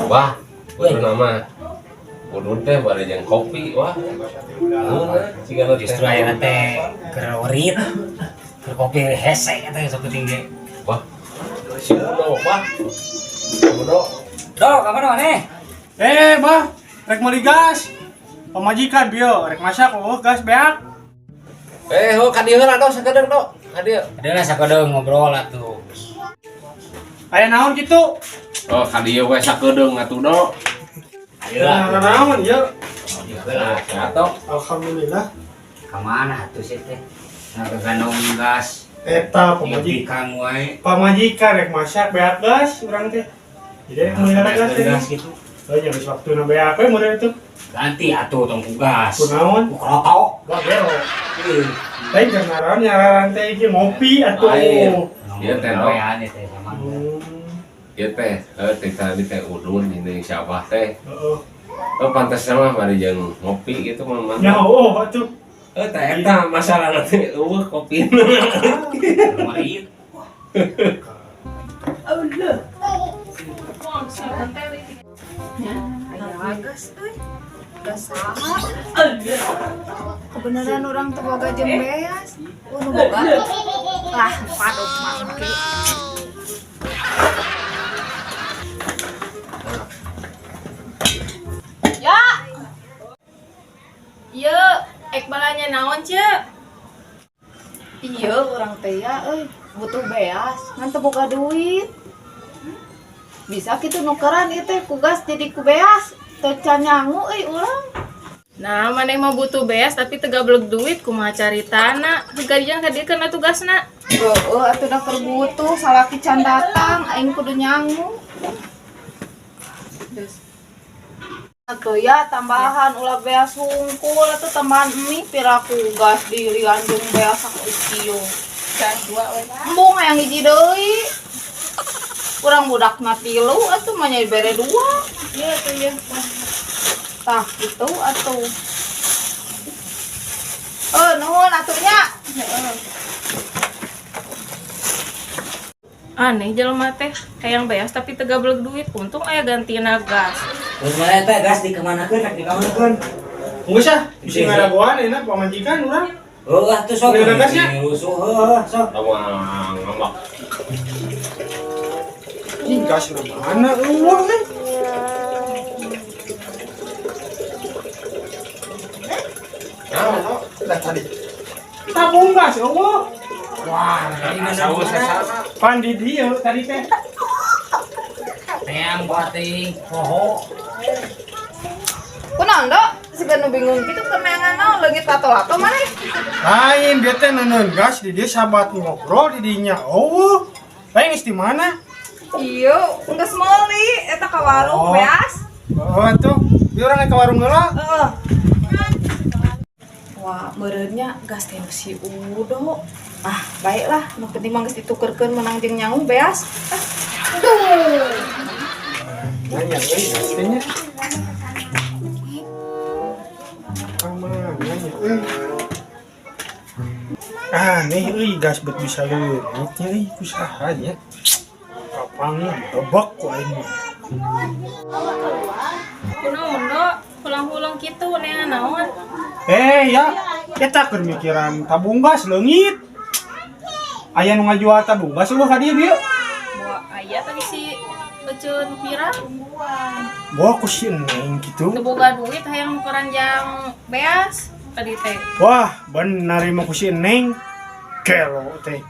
Wah, kudu nama. Kudu teh bari jeung kopi, wah. Heeh, cigana teh. Justru ayeuna teh keur werit. Keur kopi hese eta sok penting ge. Wah. Si Udo, wah. Udo. Do, ka mana maneh? Eh, bah, rek meuli gas. Pamajikan bieu, rek masak oh gas beak. Eh, oh ka dieu heula do sakedeung do. Ka dieu. Adalah sakedeung ngobrol atuh. Aya naon kitu? Oh, ka dieu we sakedeung atuh do. Aya naon ieu? Nah, atuh. Alhamdulillah. Ka mana atuh sih teh? Ngagandong gas. Eta pamajikan. Kang wae. Pamajikan rek masak beak gas urang teh. Jadi rek meuli gas teh. Gas gitu. Oh, nya geus waktuna beak we meureun itu. Ganti atuh tong ku gas. Kunaon? Ku krotok. Wah, gelo. Ih. Lain keur naraon nyararan teh iki ngopi atuh. Lain. Ieu teh do. Gawean ieu teh sama. Ieu teh, heuh teh tadi teh udun ini siapa teh. Heeh. Oh, pantas mah bari jeung ngopi gitu mah. Ya oh atuh. Eh, teh eta masalah teh eueuh kopi. Werit. Aya gas euy. Gas saha? Kebenaran orang teu boga jeung beas. Oh, nu boga. Lah, padok mangke. Ya. Ieu, ek balanya naon, Ceu? Iya, urang teh ya euy, butuh beas, ngan teu boga duit. Bisa kitu nukeran ieu teh ku gas jadi ku beas. Teu can nyangu euy urang. Nah, maneh mah butuh beas tapi teu gablek duit kumaha caritana. Gajian ka dieu kana tugasna. Heeh, atuh da keur butuh salaki can datang aing kudu nyangu. Atuh ya tambahan ulah beas hungkul atuh tambahan mie piraku gas dilian jeung beas sakieu. Gas dua we lah. Embung hayang hiji deui. Urang budakna tilu atuh mah nya dibere dua. Ieu atuh ieu. Tah gitu atuh. Eh nuhun atuh nya. Heeh. Aneh jelema teh hayang beas tapi teu gablek duit. Untung aya gantina gas. Terus mana teh gas dikamanakeun rek dikamanakeun? Geus ah, bisi ngaragoan enak pamajikan urang. Heuh atuh sok. Udah gasnya? Rusuh heuh sok. Tawang ngambek. Ih, gas urang mana eueuh euy. Naon do? Lah tadi. Tabung gas eueuh. Wah, asa sesana. Pan di dieu tadi teh. Teang bating poho. Kunaon do? Siga nu bingung kitu keneangan naon leungit tato-lato maneh. Lain dia teh neundeun gas di dieu sahabat ngobrol di dinya. Eueuh. Lain geus di mana? Iya, geus meuli eta ka warung Oh. beas. Oh, atuh. Bieu urang ka warung heula. Heeh. Wah, meureunnya gas teh si Udo. Ah, baiklah, nu penting mah geus ditukerkeun menang jeung nyangu beas. Ah, aduh. Nanya euy gas teh nya. Ka mana nya euy? Aneh euy gas bet bisa leungit nya euy ku saha nya. Kapangnya dibebek ku aing mah. Kunaon do? Pulang-pulang kitu neangan naon? Eh ya, eta keur mikiran tabung gas leungit. Aya nu ngajual tabung gas eueuh ka dieu bieu. Bawa aya tadi si Eceun pirang. Bawa ku si Neng kitu. Teu boga duit hayang nukeran jang beas tadi teh. Wah, benar mah ku si Neng. Gelo teh.